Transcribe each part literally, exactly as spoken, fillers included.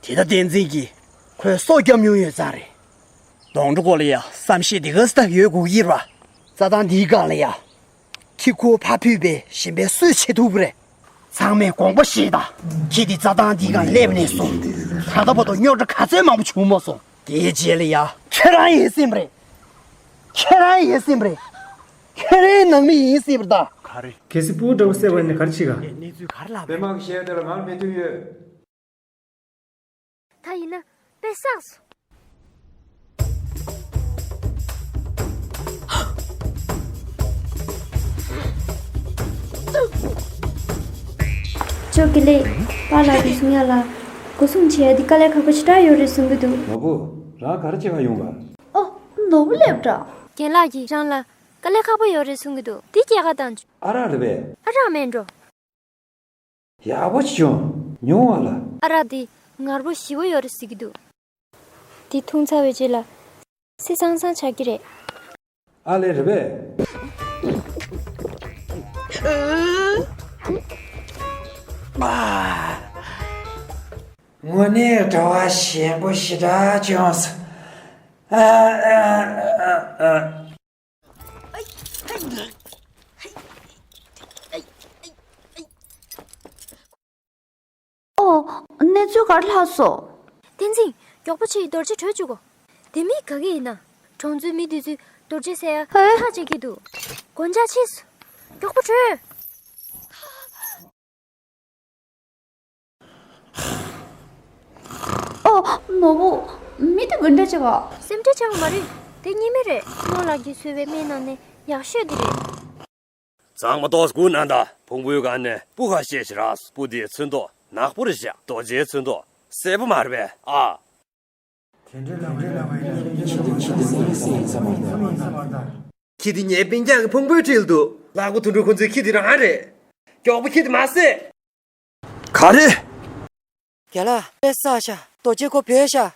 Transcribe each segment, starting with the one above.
དེ་ལྟ་བསྟན་འཛིན་གྱིས་ཁོའི་སྲོག་སྐྱབས་མྱོང་ཡོད་ཙང་རེད། སྡོང་གྲོགས་སྐོར་ལ་ཡ་བསམ་ཤེས་འདི་ག་སེ་ད་ཡོད་དགོས་ཀྱི་རེད་པ། རྩྭ་ཐང་འདིའི་སྒང་ལ་ཡ། ཁྱི་ཁོ་ཕར་ཕུད་པའི་གཞན་པས་སུས་བྱེད་ཐུབ་ཀྱི་རེད། ཚང་མས་དགོངས་པ་བཞེས་དང་། ཁྱི་དེ་རྩྭ་ཐང་འདིའི་སྒང་སླེབས་ནས་བཟུང་། ད་ལྟ་བར་དུ་རྙོག་དྲ་ག་ཚོད་མང་པོ་བྱུང་མ་སོང་། དེའི་རྗེས་ལ་ཡ། ཁྱེད་རང་ཡིན་སྲིད་པ་རེད། ཁྱེད་རང་ཡིན་སྲིད་པ་རེད། ཁྱེད་རང་ནང་མི་ཡིན་སྲིད་པ་རེད་ད། ག་རེ། གལ་སྲིད་ཕྲུ་གུ་འདྲ་བོ་བསད་པ་ཡིན་ན་ག་རེ་བྱེད་ག། ནས་ནས་ཚུལ་ག་རེ་ལབ་པད་རེད། མ་གི་གཞས་དེ་ལ་ང་ལ་མོས་མཐུན་ཡོད། ད་ཡིན་ན་དཔེ་བསགས་སོང་། ཅོ་དགེ་ལེགས། པཱ་ལགས་ཀྱིས་གསུང་ཡ་ལ། སྒོ་སྲུང་བྱེད་ཡ་འདི་དཀའ་ལས་ཁག་པོ་ཞེ་དྲག་ཡོད་རེད་གསུང་གི་འདུག། ནོར་བུ། རང་ག་རེ་བྱེད་ག་ཡོང་ག། ཨོ། ནོར་བུ་སླེབས་འདྲ། རྒན་ལགས་ཀྱིས་རང་ལ་དཀའ་ལས་ཁག་པོ་ཡོད་རེད་གསུང་གི་འདུག། འདི་སྐྱེལ་ག་བཏང་བྱུང་། ཨ་རག་རེད་པས། ཨ་རག་མེད་འགྲོ། ཡག་པོ་ཅིག་བྱུང་། ཉོ་བ་ལ། ཨ་རག་འདི་ངར་པོ་ཞེ་པོ་ཡོད་རེད་ཟེར་གྱི་འདུག། འདི་འཐུང་ཚར་བའི་རྗེས་ལ་བསིལ་ཚང་ཚང་ཆགས་ཀྱི་རེད། ཨ་ལས་རེད་པས། དངོས་གནས་གྲྭ་བ་ཞན་པོ་ཞེ་དྲག་བྱུང་སོང་། ཨ་ཨ་ཨ་ཨ། ཨོ། གནས་ཚུལ་ག་རེ་ལྷག་སོང་། བསྟན་འཛིན། མགྱོགས་པོ་བྱས་རྡོ་རྗེ་བྲོས་བཅུག་གོ། དེ་མི་ག་གི་ཡིན་ན། གྲོང་ཚོའི་མི་དེ་ཚོས་རྡོ་རྗེ་ཟེར་ཡ་ཧེ། ཐག་བཅད་ཀྱི་འདུག། གོན་ཆ་ཕྱིས་སོང་། མགྱོགས་པོ་བྲོས། ཨོ། ནོར་བུ། མི་དེ་ག་འདྲ་བྱེད་ག། སེམས་ཁྲལ་བྱེད་དགོས་མ་རེད། དེ་གཉིས་མེད་རེད། རྨོ་ལགས་ཀྱིས་བཟོས་པའི་སྨན་ནང་ནས་ཡག་ཤོས་དེ་རེད། གཙང་མ་ཏོག་ཙམ་སྒུག་གནང་དང་། ཕུང་པོའི་སྒང་ནས་སྤུ་ཁ་ཤས་ཤིག་རག་སོང་། སྤུ་དེའི་ཚོན་མདོག་ནག་པོ་རེད་བཞག། རྡོ་རྗེའི་ཚོན་མདོག་སེར་པོ་མ་རེད་པས། ཨ། ཁྱི་དེ་ངའི་སྤུན་ཀྱག་གི་ཕུང་པོའི་འཁྲིས་ལ་འདུག། ལག་པ་དུད་འགྲོ་ཁོ་ཚོའི་ཁྱི་དེ་རང་རེད། མགྱོགས་པོ་ཁྱི་དེ་མར་བསད། ག་རེ། རྒན་ལགས། དཔེ་བསགས་ཤག། རྡོ་རྗེ་ཁོ་བྲོས་ཤག།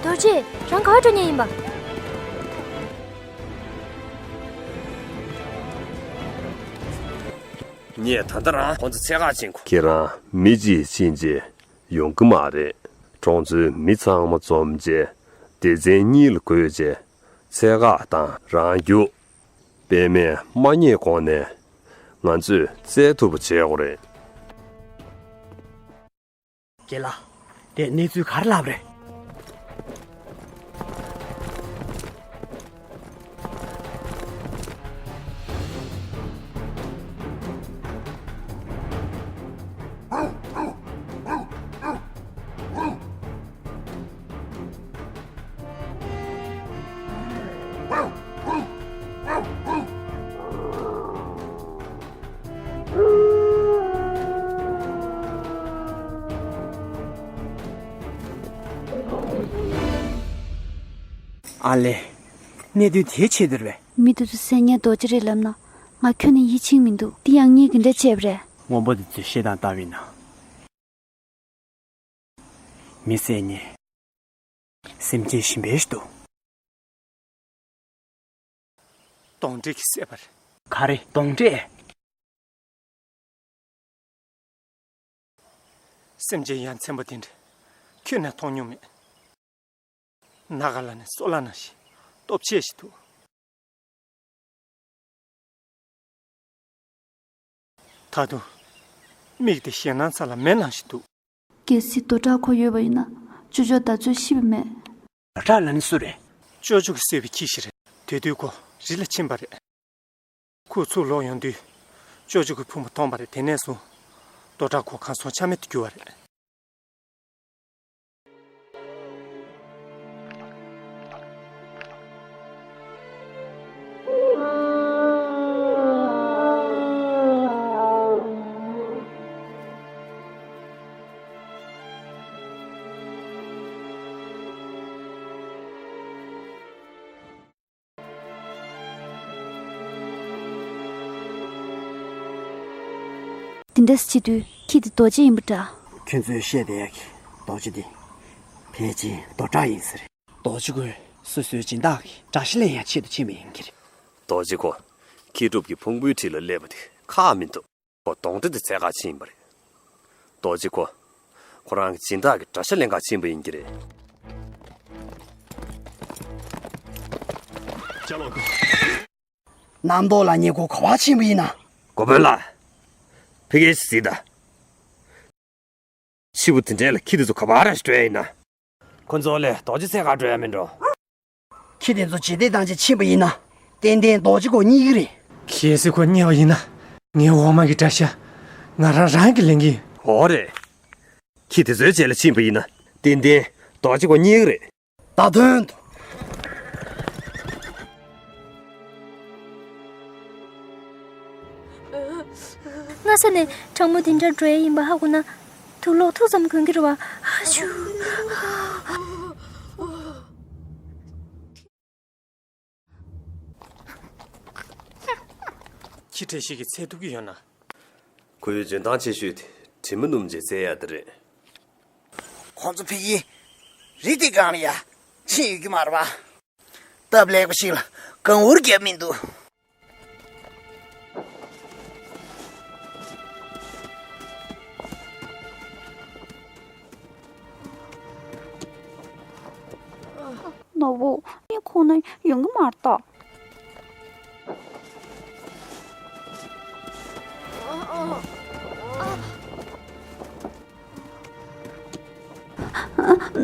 རྡོ་རྗེ། རང་ག་པར་འགྲོ་མཁན་ཡིན་པ། ངས་ད་ལྟ་རང་ཁོ་ཚོ་འཚོལ་ག་ཕྱིན་གོ། ཁྱེད་རང་མི་གཅིག་ཕྱིན་རྗེས་ཡོང་གི་མ་རེད། གྲོང་ཚོའི་མི་ཚང་མ་འཛོམས་རྗེས་སྡེ་ཚན་གཉིས་ལ་བགོས་རྗེས་འཚོལ་ག་དང་རང་རྒྱུགས། པད་མས་མ་རྙེད་གོང་ནས་ང་ཚོས་བཙལ་ཐུབ་པ་བྱེད་དགོས་རེད། རྒན་ལགས། དེ་གནས་ཚུལ་ག་རེ་ལབ་རེད། ཨ་ལེ། གནད་དོན་དེའི་ཆེད་དུ་རེད་པས། མི་དེ་ཚོ་བསད་མཁན་རྡོ་རྗེ་རེད་ལབ་ན། ང་ཁྱོན་ནས་ཡིད་ཆེས་མི་འདུག། འདི་ཡང་ངས་ག་འདྲ་བྱས་པ་རེད། དངོས་པོ་དེ་ཚོའི་བཤད་སྟངས་ལྟ་བས་ན། མི་བསད་མཁན། སེམས་ཅན་གཞན་པ་ཞིག་འདུག། གདོན་འདྲེ་གིས་བསད་པ་རེད། ག་རེ། གདོན་འདྲེ། སེམས་ཅན་ཡ་མཚན་པ་དེ་འདྲ་ཁྱོན་ནས་མཐོང་མྱོང་མེད། ནག་ག་ལ་ནས་སོ་ལ་ནང་བཞིན་སྟོབས་ཆེ་ཞིག་འདུག། ད་དུང་མིག་དེ་ཞེད་སྣང་ཚ་ལ་མེ་ནང་བཞིན་འདུག། གལ་སྲིད་རྡོ་གྲགས་ཁོ་ཡོད་པ་ཡིན་ན་ཅོ་ཅོ་ད་གཟོད་ཤི་བ་མེད། རྡོ་གྲགས་ལབ་ནི་སུ་རེད། ཅོ་ཅོ་གིས་བསད་པའི་ཁྱི་ཞིག་རེད། དེ་དུས་ཁོ་རི་ལ་ཕྱིན་པ་རེད། ཁོ་ཚུར་ལོག་ཡོང་དུས་ཅོ་ཅོ་གི་ཕུང་པོ་མཐོང་བ་རེད། དེ་ནས་བཟུང་རྡོ་གྲགས་ཁོ་གང་སོང་ཆ་མེད་དུ་གྱུར་བ་རེད། དེ་འདྲ་བྱེད་དུས་ཁྱི་དེ་རྡོ་རྗེ་ཡིན་པ་འདྲ། ཁྱོད་ཚོས་བཤད་བསྡད་ཡག་གི་རྡོ་རྗེ་དེ་ཕལ་ཆེར་རྡོ་གྲགས་ཡིན་ས་རེད། རྡོ་རྗེ་ཁོས་སོ་སོའི་སྦྱིན་བདག་གི་དགྲ་ཤ་ལེན་ཡག་ཆེད་དུ་ཕྱིན་པ་ཡིན་གྱི་རེད། རྡོ་རྗེ་ཁོ་ཁྱི་ཕྲུག་གི་ཕུང་པོའི་འཁྲིས་ལ་སླེབས་པ་དེ་ ཁག་མི་འདུག་ཁོ་གདོན་འདྲེ་དེ་འཚོལ་ག་ཕྱིན་པ་རེད། རྡོ་རྗེ་ཁོ། ཁོ་རང་གི་སྦྱིན་བདག་གི་གྲྭ་ཤག་ལེན་ག་ཕྱིན་པ་ཡིན་གྱི་རེད། ཅ་ལག་ཁོ། གནམ་ཐོག་ལ་ཉེ་ཁོ་ག་པར་ཕྱིན་པ་ཡིན་ན། གོ་དཔོན་ལགས། ཕ་གིར་གཟིགས་དང་། ཕྱི་པོ་དེ་འདྲས་ལ་ཁྱི་དེ་ཚོ་ག་པར་ར་འགྲོ་ཡ་ཡིན་ན། ཁོ་ཚོ་ལ་རྡོ་རྗེ་འཚོལ་ག་འགྲོ་ཡ་མིན་འགྲོ། ཁྱི་དེ་ཚོ་རྗེས་འདེད་བཏང་བྱས་ཕྱིན་པ་ཡིན་ན། ཏན་ཏན་རྡོ་རྗེ་ཁོ་རྙེད་ཀྱི་རེད། གལ་སྲིད་ཁོ་རྙེད་པ་ཡིན་ན། ངའི་འོག་མ་གི་གྲྭ་ཤག་ང་རང་རང་གིས་ལེན་གྱི་ཡིན། འོ་རེད། ཁྱི་དེ་ཚོའི་རྗེས་ལ་ཕྱིན་པ་ཡིན་ན། ཏན་ཏན་རྡོ་རྗེ་ཁོ་རྙེད་ཀྱི་རེད། ད་དོན་དུ། སྔ་ས་ནས་གྲང་མོ་དེ་འདྲ་འགྲོ་ཡ་ཡིན་པ་ཧ་གོ་ན། དུག་ལོག་ཐུག་ཙམ་གོན་གྱི་རེད་བ། ཨ་ཆུ། ཁྱི་བཀྲ་ཤིས་ཀྱིས་འཚོལ་ཐུབ་ཀྱི་ཡོད་ན། ཁོའི་འཇོན་ཐང་ཆེ་ཤོས་དེ་དྲི་མ་སྣུམ་བྱས་འཚོལ་ཡ་དེ་རེད། ཁོང་ཚོ་ཕ་གིའི་རི་དེ་སྒང་ལ་ཡ་ཕྱིན་ཡོད་ཀྱི་མ་རེད་པ། སྟབས་ལེགས་པ་ཞིག་ལ་གངས་འུར་བརྒྱབ་མི་འདུག་ནོར་བུ། ངས་ཁོ་ན་ཡོང་གི་མ་རེད་ད།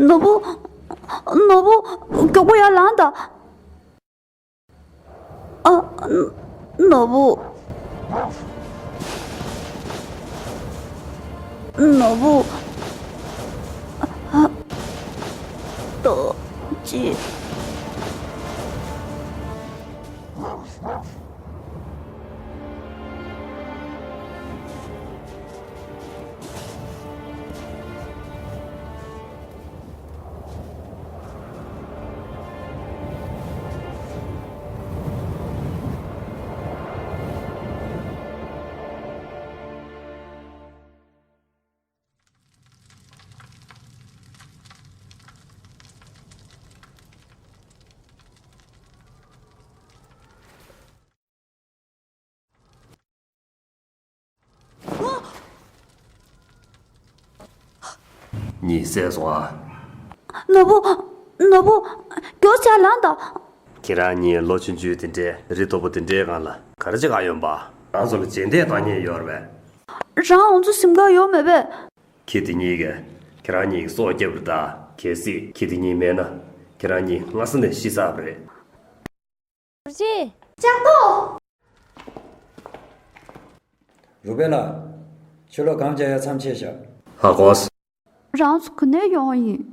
ནོར་བུ། ནོར་བུ། མགྱོགས་པོ་ཡར་ལངས་དང་། ཨ། ནོར་བུ། ནོར་བུ། ཨ། རྡོ་རྗེ། གཉིད་སད་སོང་ཨ། ནོར་བུ། ནོར་བུ། མགྱོགས་ཙམ་ལངས་དང་། ཁྱེད་རང་གཉིས་ལོ་ཆུང་ཆུང་དེ་འདྲའི་རི་མཐོ་པོ་དེ་འདྲའི་སྒང་ལ་ག་རེ་བྱེད་ག་ཡོང་པ། རང་ཚོ་ལ་རྗེས་འདེད་བཏང་མཁན་ཡོད་རེད་པས། རང་ང་ཚོ་ཟིན་ག་ཡོད་མེད་པས། ཁྱི་དེ་གཉིས་ཀས་ཁྱེད་རང་གཉིས་ཀྱི་སྲོག་བསྐྱབས་པ་རེད་ད། གལ་སྲིད་ཁྱི་དེ་གཉིས་མེད་ན་ཁྱེད་རང་གཉིས་སྔ་ས་ནས་ཤི་ཚར་བ་རེད། རྗེ། ལྕགས་ཏོ། རུ་པེ་ལ། ཕྱི་ལོགས་གངས་རྒྱག་ཡ་མཚམས་ཆད་བཞག་ཧ་གོ་སོང་། རང་ཚོ་ག་ནས་ཡོང་བ་ཡིན།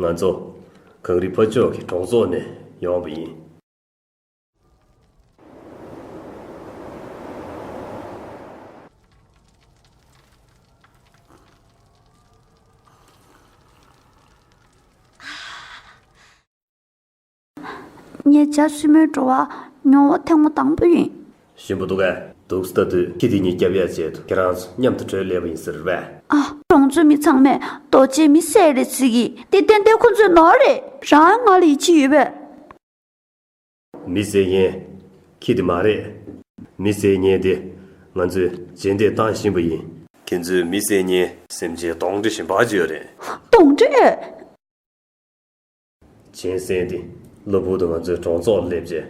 ང་ཚོ་གངས་རི་ཕ་ཕྱོགས་ཀྱི་གྲོང་ཚོ་ནས་ཡོང་བ་ཡིན། ངས་བྱ་སྲིན་མོའི་བྲོ་བ་མྱོང་བ་ཐེངས་མ་དང་པོ་ཡིན། ཞིམ་པོ་འདུག་གས། འདུག་སེ་ལྟ་དུས་ཁྱི་དེ་གཉིས་སྐྱོབ་ཡ་ཆེད་དུ་ཁྱེད་རང་ཚོ་མཉམ་དུ་བྲོས་སླེབས་པ་ཡིན་ཟེར་བས། ཨ། གྲོང་ཚོའི་མི་ཚང་མས་རྡོ་རྗེ་མི་བསད་རེད་ཟེར་གི། དེ་ཏན་ཏན་ཁོ་ཚོའི་ནོར་རེད། རང་ང་ལ་ཡིད་ཆེས་ཡོད་པས། མི་བསད་མཁན་ཁྱི་དེ་མ་རེད། མི་བསད་མཁན་དེ་ང་ཚོས་རྗེས་འདེད་བཏང་བཞིན་པ་ཡིན། ཁྱེད་ཚོས་མི་བསད་མཁན་སེམས་ཅན་གདོན་འདྲེ་གཞན་པ་ཅིག་ཡོད་རེད། གདོན་འདྲེ། གཅན་གཟན་དེ་གློ་བུར་དུ་ང་ཚོའི་གྲོང་ཚོར་སླེབས་རྗེས།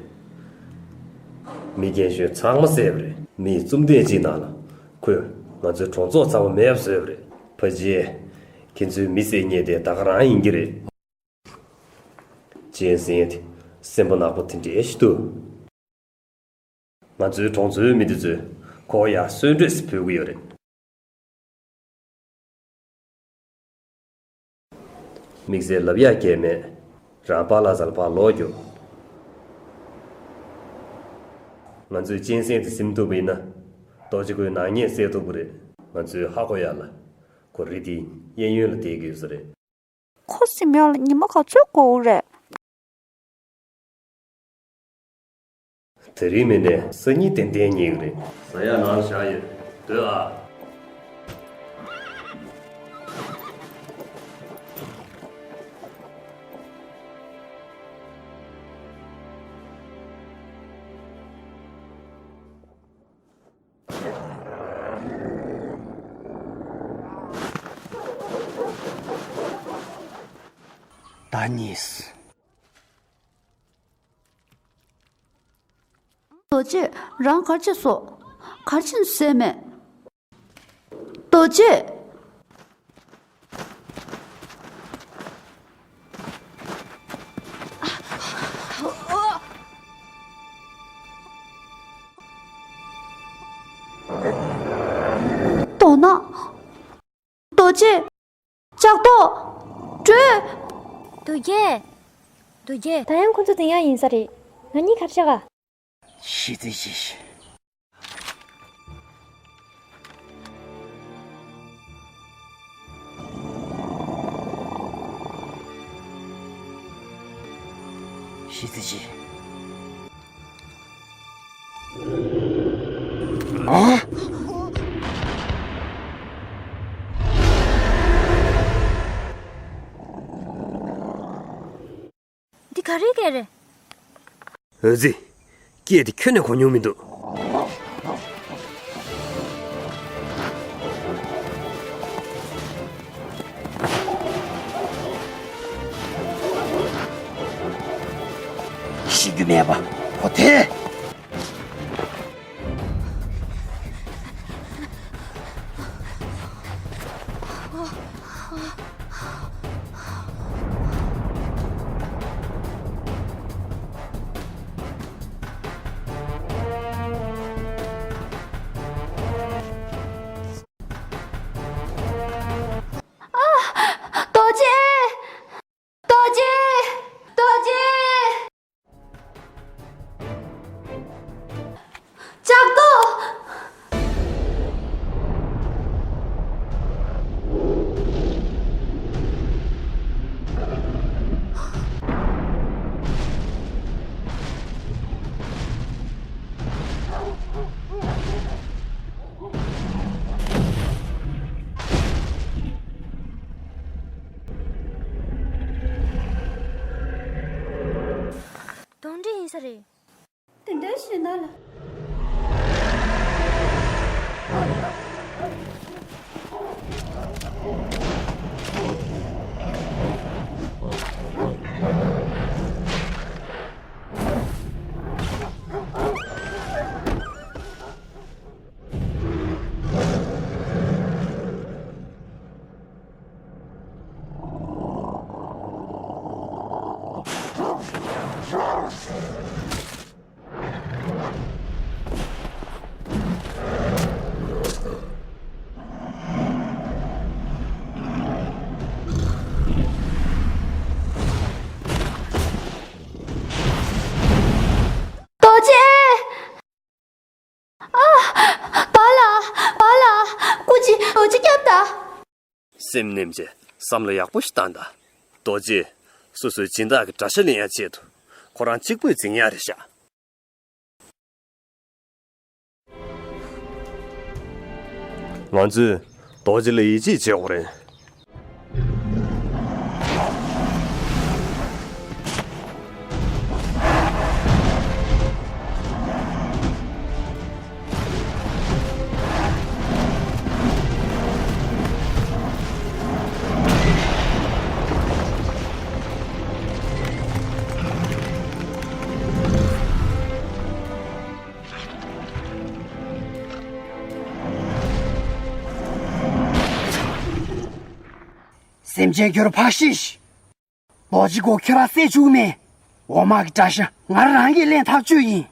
མི་རྒན་གཞོན་ཚང་མ་བསད་པ་རེད། མི་གཙུག་ལྡན་གཅིག་ནང་ལ་ཁོས་ང་ཚོའི་གྲོང་ཚོ་ཚང་མ་མེད་པ་བཟོས་པ་རེད། ཕ་རྗེས། ཁྱེད་ཚོའི་མི་བསད་མཁན་དེ་ད་ག་རང་ཡིན་གྱི་རེད། གཅན་གཟན་དེ་སེམས་པ་ནག་པོ་དེ་འདྲའི་ཞིག་འདུག་ང་ཚོའི་གྲོང་ཚོའི་མི་དེ་ཚོས་ཁོ་ཡར་གསོད་གྲོས་སུ་ཕུལ་གྱི་ཡོད་རེད། དམིགས་བསལ་ལབ་ཡག་གང་ཡང་མེད། རང་པཱ་ལགས་རྩར་ཕར་ལོག་རྒྱུགས། ང་ཚོས་གཅན་གཟན་དེ་ཟིན་ཐུབ་པ་ཡིན་ན། རྡོ་རྗེ་ཁོའི་ནག་ཉེས་སེལ་ཐུབ་ཀྱི་རེད། ང་ཚོས་ཧ་གོ་ཡག་ལ། ཁོ་རི་དེའི་གཡས་གཡོན་ལ་བསྡད་ཀྱི་ཡོད་ས་རེད། ཁོ་ཟིན་ཡག་ལ་ཉི་མ་ག་ཚོད་འགོར་གྱི་རེད། དེ་རིང་མིན་ནས་སང་ཉིན་ཏན་ཏན་རྙེད་ཀྱི་རེད། ཟ་ཡག་ནང་ལ་བཞག་ཡོད། སྡོད་ཨ། ཨ་ནི། རྡོ་རྗེ། རང་ག་རེ་བྱས་སོང་། ག་རེ་བྱས་ནས་བསད་མེད། རྡོ་རྗེ། མདོར་ན། རྡོ་རྗེ། ལྕགས་ཐོག། བྲོས། རྡོ་རྗེ། རྡོ་རྗེ། ད་ཡང་ཁོ་ཚོ་འཛིང་ཡག་ཡིན་ས་རེད། ང་གཉིས་ག་རེ་བྱ་ག། ཤི་ཙི་ཤི། ཤི་ཙི་ཤི། ཨ། འདི་ག་རེའི་སྐད་རེད། འོད་ཟེར། སྐད་དེ་ཁྱོན་ནས་གོ་མྱོང་མི་འདུག། ཤི་རྒྱུ་མེད་པ་ཁོ་ཐལ། རྡོ་རྗེ། རྡོ་རྗེ། རྡོ་རྗེ། ལྕགས་ཐོག། གདོན་འདྲེ་ཡིན་ས་རེད། དེ་འདྲའི་ཞེད་སྣང་ལ། རྡོ་རྗེ། ཨ། བ་ལ། བ་ལ། སྐུ་མཁྱེན། འོ་ཅི་སྐྱབས་ད། སེམས་ནེམ་བྱས་བསམ་བློ་ཡག་པོ་ཞིག་བཏང་དང་། རྡོ་རྗེ། སོ་སོའི་སྦྱིན་བདག་གི་དགྲ་ཤ་ལེན་ཡ་ཆེད་དུ་ཁོ་རང་གཅིག་པུས་འཛིང་ཡ་རེད་ཤག། ང་ཚོས་རྡོ་རྗེ་ལ་ཡིད་ཆེས་བྱེད་དགོས་རེད། སེམས་ཅན་ཁྱོད་ཕར་ཤི་ཤིག། རྡོ་རྗེ་ཁོ་ཁྱོད་རང་བསད་བཅུག་མེད། འོ་མ་གི་དགྲ་ཤ་ང་རང་གིས་ལེན་ཐག་གཅོད་ཡིན།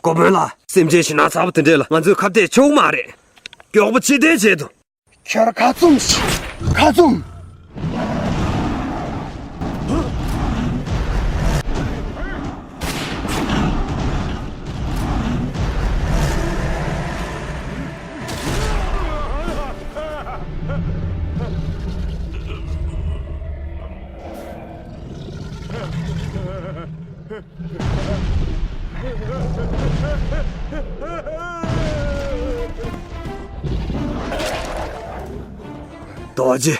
ཀོ་བོན་ལགས། སེམས་ཅན་ཞེད་སྣང་ཚ་པོ་དེ་འདྲས་ལ་ང་ཚོས་ཁ་གཏད་གཅོག་མ་རེད། མགྱོགས་པོ་ཕྱིར་འཐེན་བྱེད་དོ། ཁྱོད་ཁ་བཙུམས་ཤིག། ཁ་བཙུམས། རྡོ་རྗེ།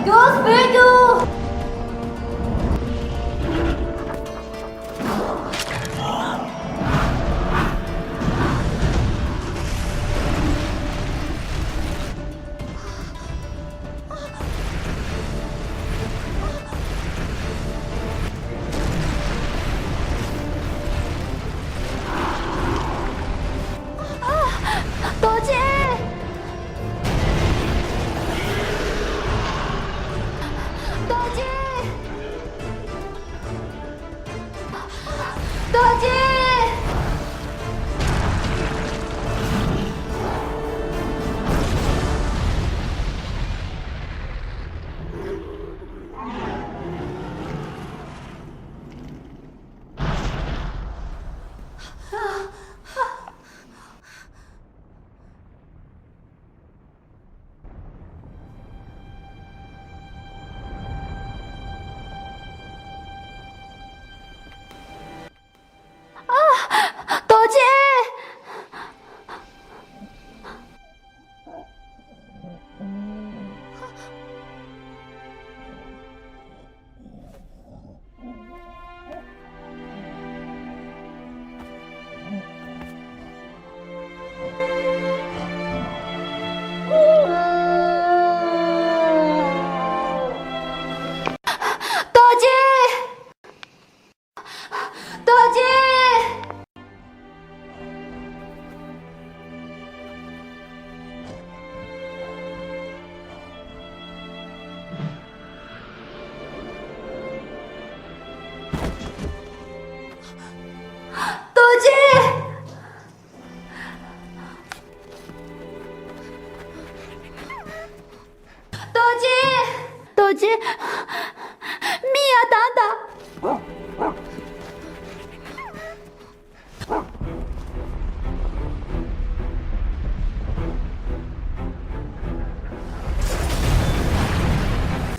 ཡོས་བོད་དུ། རྡོ་རྗེ། རྡོ་རྗེ། རྡོ་རྗེ། རྡོ་རྗེ། རྡོ་རྗེ། རྡོ་རྗེ། རྡོ་རྗེ། རྡོ་རྗེ། རྡོ་རྗེ། མི་ཡར་བཏང་དང་།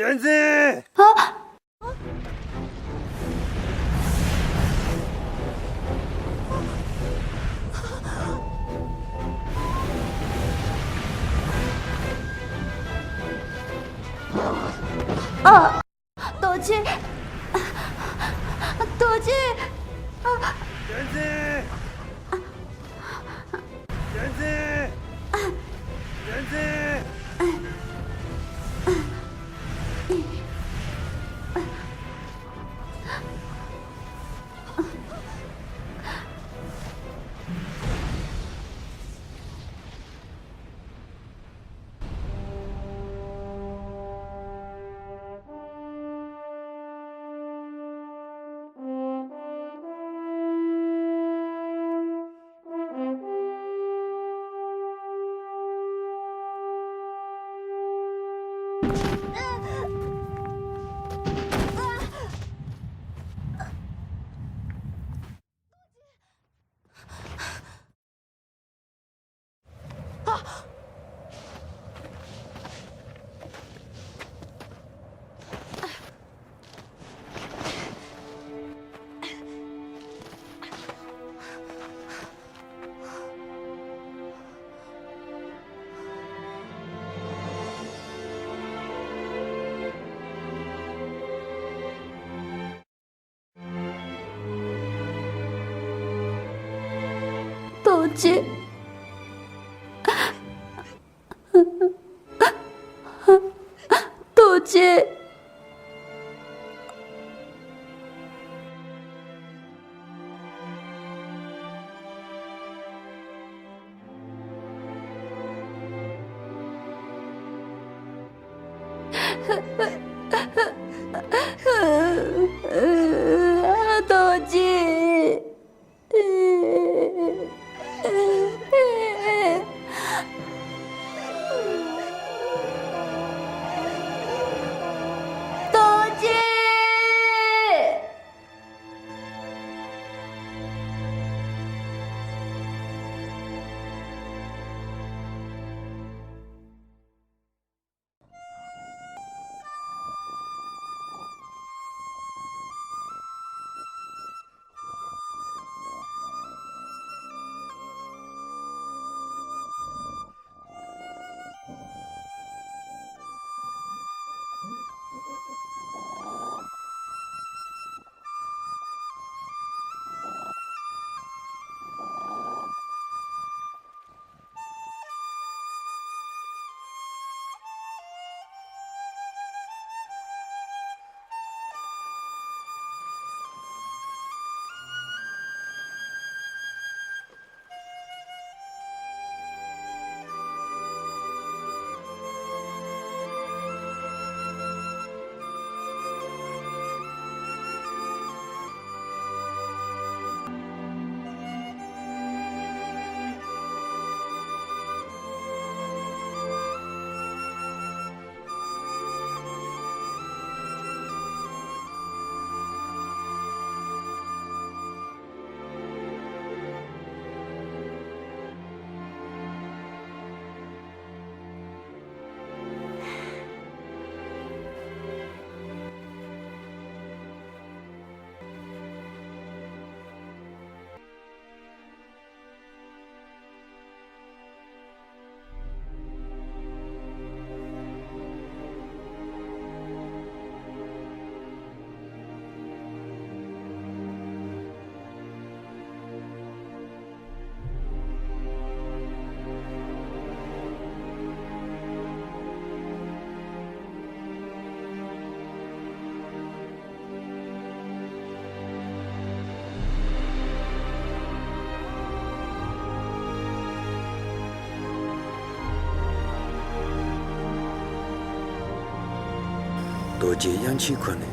བསྟན་འཛིན། ཨ། ཨ། རྡོ་རྗེ། རྡོ་རྗེ། བསྟན་འཛིན། བསྟན་འཛིན། བསྟན་འཛིན། རྡོ་རྗེ། རྡོ་རྗེ། རྡོ་རྗེ། རྡོ་རྗེ། རྡོ་རྗེ་དབྱངས་ཅན་ཁོ་ནི་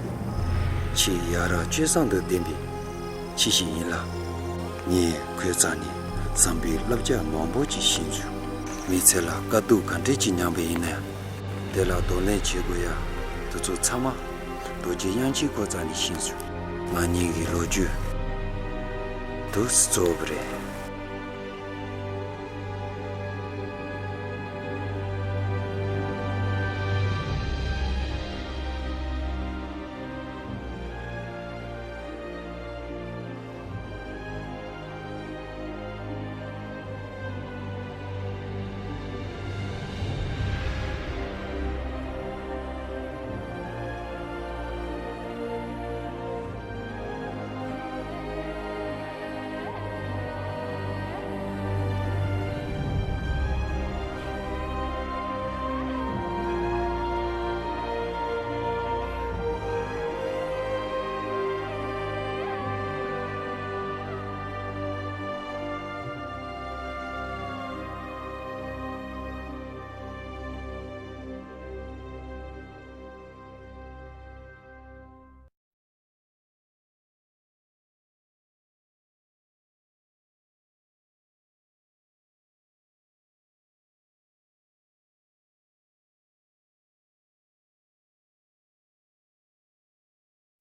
ཆེས་ཡ་རབས་སྤྱོད་བཟང་དང་ལྡན་པའི་ཆེ་ཞིག་ཡིན་ལ། ངས་ཁོའི་རྩ་ནས་བསམ་པའི་བསླབ་བྱ་མང་པོ་ཅིག་ཤེས་བྱུང་། མི་ཚེ་ལ་དཀའ་སྡུག་ག་འདྲས་ཅིག་མྱངས་པ་ཡིན་ན་ཡང་། དེ་ལ་གདོང་ལེན་བྱེད་དགོས་ཡ་དེ་ཚོ་ཚང་མ་རྡོ་རྗེ་དབྱངས་ཅན་ཁོ་རྩ་ནས་ཤེས་བྱུང་། ང་གཉིས་ཀྱི་ལོ་རྒྱུས་དུས་སུ་རྫོགས་པ་རེད།